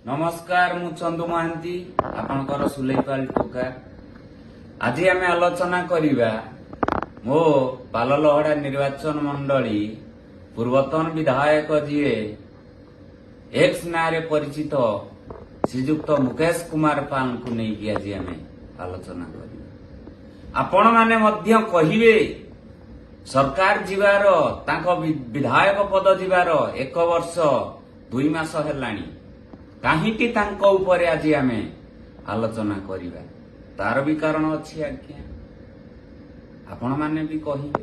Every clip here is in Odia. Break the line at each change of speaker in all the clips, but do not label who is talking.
ନମସ୍କାର, ମୁଁ ଚନ୍ଦୁ ମହାନ୍ତି, ଆପଣଙ୍କର ସୁଲେଇପାଲ ଟୋକା। ଆଜି ଆମେ ଆଲୋଚନା କରିବା ମୋ ପାଲଲହଡ଼ା ନିର୍ବାଚନ ମଣ୍ଡଳୀ ପୂର୍ବତନ ବିଧାୟକ, ଯିଏ ଏକ୍ସ ନାଁରେ ପରିଚିତ, ଶ୍ରୀଯୁକ୍ତ ମୁକେଶ କୁମାର ପାଲଙ୍କୁ ନେଇକି ଆଜି ଆମେ ଆଲୋଚନା କରିବା। ଆପଣମାନେ ମଧ୍ୟ କହିବେ, ସରକାର ଯିବାର, ତାଙ୍କ ବିଧାୟକ ପଦ ଯିବାର 1 ବର୍ଷ 2 ମାସ ହେଲାଣି, କାହିଁକି ତାଙ୍କ ଉପରେ ଆଜି ଆମେ ଆଲୋଚନା କରିବା? ତାର ବି କାରଣ ଅଛି ଆଜ୍ଞା। ଆପଣମାନେ ବି କହିବେ।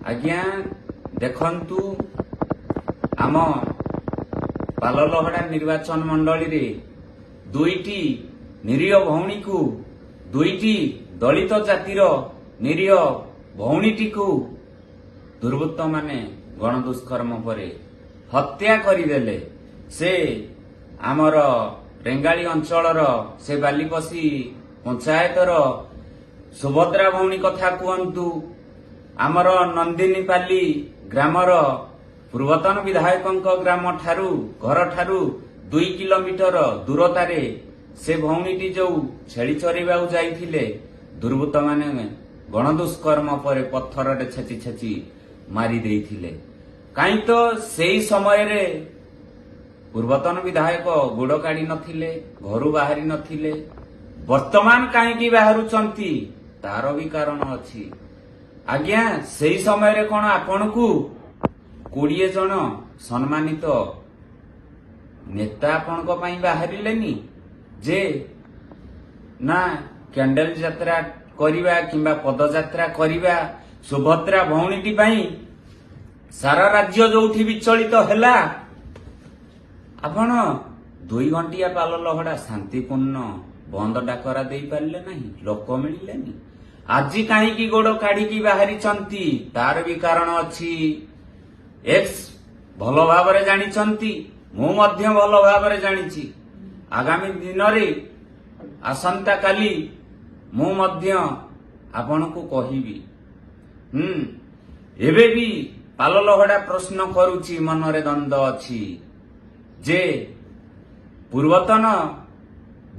ଆଜ୍ଞା ଦେଖନ୍ତୁ, ଆମ ପାଲଲହଡ଼ା ନିର୍ବାଚନ ମଣ୍ଡଳୀରେ ଦୁଇଟି ନିରୀହ ଭଉଣୀକୁ, ଦୁଇଟି ଦଳିତ ଜାତିର ନିରୀହ ଭଉଣୀଟିକୁ ଦୁର୍ବୃତ୍ତମାନେ ଗଣଦୁଷ୍କର୍ମ ପରେ ହତ୍ୟା କରିଦେଲେ। ସେ ଆମର ରେଙ୍ଗାଳି ଅଞ୍ଚଳର ସେ ବାଲିପଶି ପଞ୍ଚାୟତର ସୁଭଦ୍ରା ଭଉଣୀ କଥା କୁହନ୍ତୁ, ଆମର ନନ୍ଦିନୀପାଲି ଗ୍ରାମର ପୂର୍ବତନ ବିଧାୟକଙ୍କ ଗ୍ରାମ ଠାରୁ, ଘରଠାରୁ 2 କିଲୋମିଟର ଦୂରତାରେ ସେ ଭଉଣୀଟି ଯୋଉ ଛେଳି ଚରେଇବାକୁ ଯାଇଥିଲେ, ଦୁର୍ବୃତ୍ତମାନେ ଗଣଦୁଷ୍କର୍ମ ପରେ ପଥରରେ ଛେଚି ଛେଚି ମାରି ଦେଇଥିଲେ। କାହିଁ ତ ସେଇ ସମୟରେ ପୂର୍ବତନ ବିଧାୟକ ଗୋଡ଼ କାଢି ନଥିଲେ, ଘରୁ ବାହାରି ନଥିଲେ। ବର୍ତ୍ତମାନ କାହିଁକି ବାହାରୁଛନ୍ତି, ତାର ବି କାରଣ ଅଛି ଆଜ୍ଞା। ସେଇ ସମୟରେ କଣ ଆପଣଙ୍କୁ 20 ଜଣ ସମ୍ମାନିତ ନେତା ଆପଣଙ୍କ ପାଇଁ ବାହାରିଲେନି ଯେ ନା କ୍ୟାଣ୍ଡେଲ ଯାତ୍ରା କରିବା କିମ୍ବା ପଦଯାତ୍ରା କରିବା? ସୁଭଦ୍ରା ଭଉଣୀଟି ପାଇଁ ସାରା ରାଜ୍ୟ ଯୋଉଠି ବିଚଳିତ ହେଲା, ଆପଣ 2 ଘଣ୍ଟିଆ ପାଲଲହଡ଼ା ଶାନ୍ତିପୂର୍ଣ୍ଣ ବନ୍ଦ ଡାକରା ଦେଇପାରିଲେ ନାହିଁ, ଲୋକ ମିଳିଲେନି। ଆଜି କାହିଁକି ଗୋଡ଼ କାଢିକି ବାହାରିଛନ୍ତି, ତାର ବି କାରଣ ଅଛି। ଏକ୍ସ ଭଲ ଭାବରେ ଜାଣିଛନ୍ତି, ମୁଁ ମଧ୍ୟ ଭଲ ଭାବରେ ଜାଣିଛି। ଆଗାମୀ ଦିନରେ ଆସନ୍ତାକାଲି ମୁଁ ମଧ୍ୟ ଆପଣଙ୍କୁ କହିବି। ଏବେ ବି ପାଲଲହଡ଼ା ପ୍ରଶ୍ନ କରୁଛି, ମନରେ ଦ୍ୱନ୍ଦ୍ୱ ଅଛି ଯେ ପୂର୍ବତନ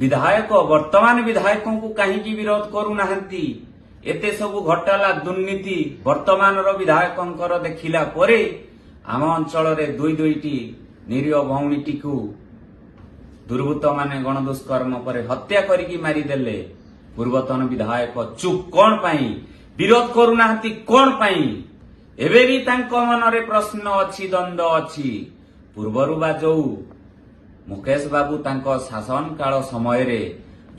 ବିଧାୟକ ବର୍ତ୍ତମାନ ବିଧାୟକଙ୍କୁ କାହିଁକି ବିରୋଧ କରୁନାହାନ୍ତି? ଏତେ ସବୁ ଘୋଟାଲା ଦୁର୍ନୀତି ବର୍ତ୍ତମାନର ବିଧାୟକଙ୍କର ଦେଖିଲା ପରେ, ଆମ ଅଞ୍ଚଳରେ ଦୁଇ ଦୁଇଟି ନିରୀହ ଭଉଣୀଟିକୁ ଦୁର୍ବୃତ୍ତମାନେ ଗଣଦୁଷ୍କର୍ମ ପରେ ହତ୍ୟା କରିକି ମାରିଦେଲେ, ପୂର୍ବତନ ବିଧାୟକ ଚୁପ୍ କଣ ପାଇଁ, ବିରୋଧ କରୁନାହାନ୍ତି କଣ ପାଇଁ? ଏବେ ବି ତାଙ୍କ ମନରେ ପ୍ରଶ୍ନ ଅଛି, ଦ୍ୱନ୍ଦ୍ୱ ଅଛି। ପୂର୍ବରୁ ବା ଯୋଉ ମୁକେଶ ବାବୁ ତାଙ୍କ ଶାସନ କାଳ ସମୟରେ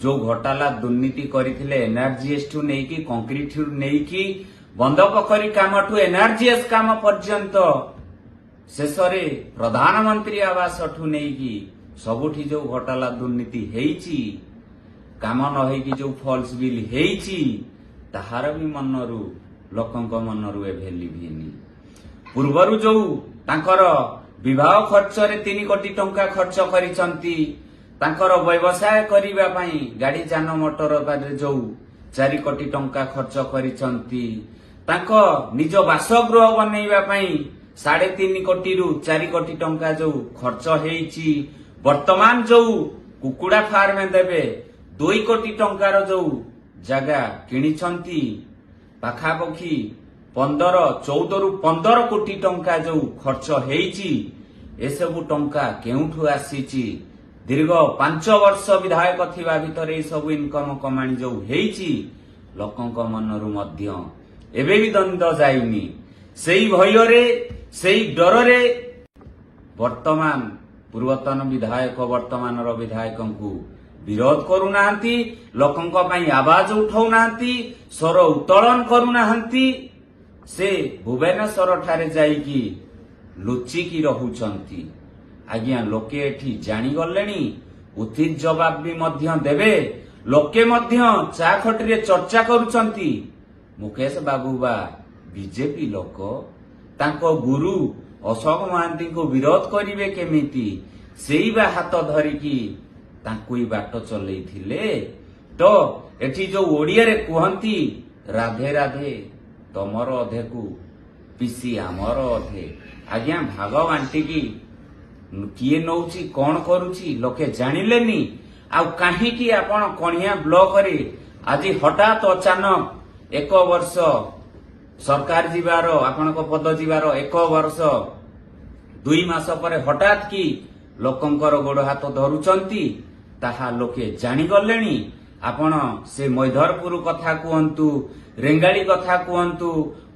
ଯୋଉ ଘୋଟାଲା ଦୁର୍ନୀତି କରିଥିଲେ, ଏନ୍ଆରଜିଏସ୍ ଠୁ ନେଇକି, କଂକ୍ରିଟ ଠୁ ନେଇକି, ବନ୍ଧ ପୋଖରୀ କାମଠୁ ଏନ୍ଆରଜିଏସ୍ କାମ ପର୍ଯ୍ୟନ୍ତ, ଶେଷରେ ପ୍ରଧାନମନ୍ତ୍ରୀ ଆବାସଠୁ ନେଇକି ସବୁଠି ଯୋଉ ଘୋଟାଲା ଦୁର୍ନୀତି ହେଇଛି, କାମ ନ ହେଇକି ଯୋଉ ଫଲ୍ସ ବିଲ୍ ହେଇଛି, ତାହାର ବି ମନରୁ, ଲୋକଙ୍କ ମନରୁ ଏବେ ଲିଭିନି। ପୂର୍ବରୁ ଯୋଉ ତାଙ୍କର ବିବାହ ଖର୍ଚ୍ଚରେ 3 କୋଟି ଟଙ୍କା ଖର୍ଚ୍ଚ କରିଛନ୍ତି, ତାଙ୍କର ବ୍ୟବସାୟ କରିବା ପାଇଁ ଗାଡି ଯାନ ମଟର ବାରେ ଯୋଉ 4 କୋଟି ଟଙ୍କା ଖର୍ଚ୍ଚ କରିଛନ୍ତି, ତାଙ୍କ ନିଜ ବାସଗୃହ ବନେଇବା ପାଇଁ 3.5 କୋଟିରୁ 4 କୋଟି ଟଙ୍କା ଯୋଉ ଖର୍ଚ୍ଚ ହେଇଛି, ବର୍ତ୍ତମାନ ଯୋଉ କୁକୁଡ଼ା ଫାର୍ମ ଦେବେ 2 କୋଟି ଟଙ୍କାର ଯୋଉ ଜାଗା କିଣିଛନ୍ତି, ପାଖାପାଖି 15, 14ରୁ 15 କୋଟି ଟଙ୍କା ଯୋଉ ଖର୍ଚ୍ଚ ହେଇଛି, ଏସବୁ ଟଙ୍କା କେଉଁଠୁ ଆସିଛି? ଦୀର୍ଘ 5 ବର୍ଷ ବିଧାୟକ ଥିବା ଭିତରେ ଏଇ ସବୁ ଇନକମ କମାଣି ଯୋଉ ହେଇଛି, ଲୋକଙ୍କ ମନରୁ ମଧ୍ୟ ଏବେ ବି ଦ୍ୱନ୍ଦ୍ୱ ଯାଇନି। ସେଇ ଭୟରେ, ସେଇ ଡରରେ ବର୍ତ୍ତମାନ ପୂର୍ବତନ ବିଧାୟକ ବର୍ତ୍ତମାନର ବିଧାୟକଙ୍କୁ ବିରୋଧ କରୁନାହାନ୍ତି, ଲୋକଙ୍କ ପାଇଁ ଆବାଜ ଉଠାଉନାହାନ୍ତି, ସ୍ୱର ଉତ୍ତୋଳନ କରୁନାହାନ୍ତି। ସେ ଭୁବନେଶ୍ୱର ଠାରେ ଯାଇକି ଲୁଚିକି ରହୁଛନ୍ତି। ଆଜ୍ଞା, ଲୋକେ ଏଠି ଜାଣିଗଲେଣି, ଉଚିତ ଜବାବ ବି ମଧ୍ୟ ଦେବେ। ଲୋକେ ମଧ୍ୟ ଚା ଖଟିରେ ଚର୍ଚ୍ଚା କରୁଛନ୍ତି, ମୁକେଶ ବାବୁ ବା ବିଜେପି ଲୋକ, ତାଙ୍କ ଗୁରୁ ଅଶୋକ ମହାନ୍ତିଙ୍କୁ ବିରୋଧ କରିବେ କେମିତି? ସେଇ ବା ହାତ ଧରିକି ତାଙ୍କୁ ଏଇ ବାଟ ଚଲେଇଥିଲେ। ତ ଏଠି ଯୋଉ ଓଡିଆରେ କୁହନ୍ତି, "ରାଧେ ରାଧେ ତମର ଅଧେକୁ ପିସି ଆମର ଅଧେ", ଆଜ୍ଞା, ଭାଗ ବାଣ୍ଟିକି କିଏ ନଉଛି, କଣ କରୁଛି, ଲୋକେ ଜାଣିଲେନି। ଆଉ କାହିଁକି ଆପଣ କଣିହାଁ ବ୍ଲକରେ ଆଜି ହଠାତ୍ ଅଚାନକ ଏକ ବର୍ଷ ସରକାର ଯିବାର, ଆପଣଙ୍କ ପଦ ଯିବାର 1 ବର୍ଷ 2 ମାସ ପରେ ହଠାତ୍ କି ଲୋକଙ୍କର ଗୋଡ ହାତ ଧରୁଛନ୍ତି, ତାହା ଲୋକେ ଜାଣିଗଲେଣି। ଆପଣ ସେ ମୈଧରପୁର କଥା କୁହନ୍ତୁ, ରେଙ୍ଗାଳି କଥା କୁହନ୍ତୁ,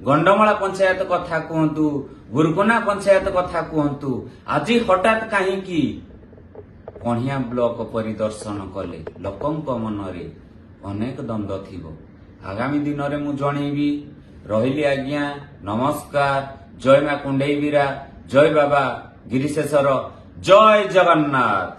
ଗଣ୍ଡମଳା ପଞ୍ଚାୟତ କଥା କୁହନ୍ତୁ, ଗୁରୁକୁନା ପଞ୍ଚାୟତ କଥା କୁହନ୍ତୁ, ଆଜି ହଠାତ୍ କାହିଁକି କଣିହାଁ ବ୍ଲକ ପରିଦର୍ଶନ କଲେ? ଲୋକଙ୍କ ମନରେ ଅନେକ ଦ୍ୱନ୍ଦ୍ୱ ଥିବ। ଆଗାମୀ ଦିନରେ ମୁଁ ଜଣେଇବି। ରହିଲି ଆଜ୍ଞା, ନମସ୍କାର। ଜୟ ମା କୁଣ୍ଡେଇବୀରା, ଜୟ ବାବା ଗିରିଶେଶ୍ୱର, ଜୟ ଜଗନ୍ନାଥ।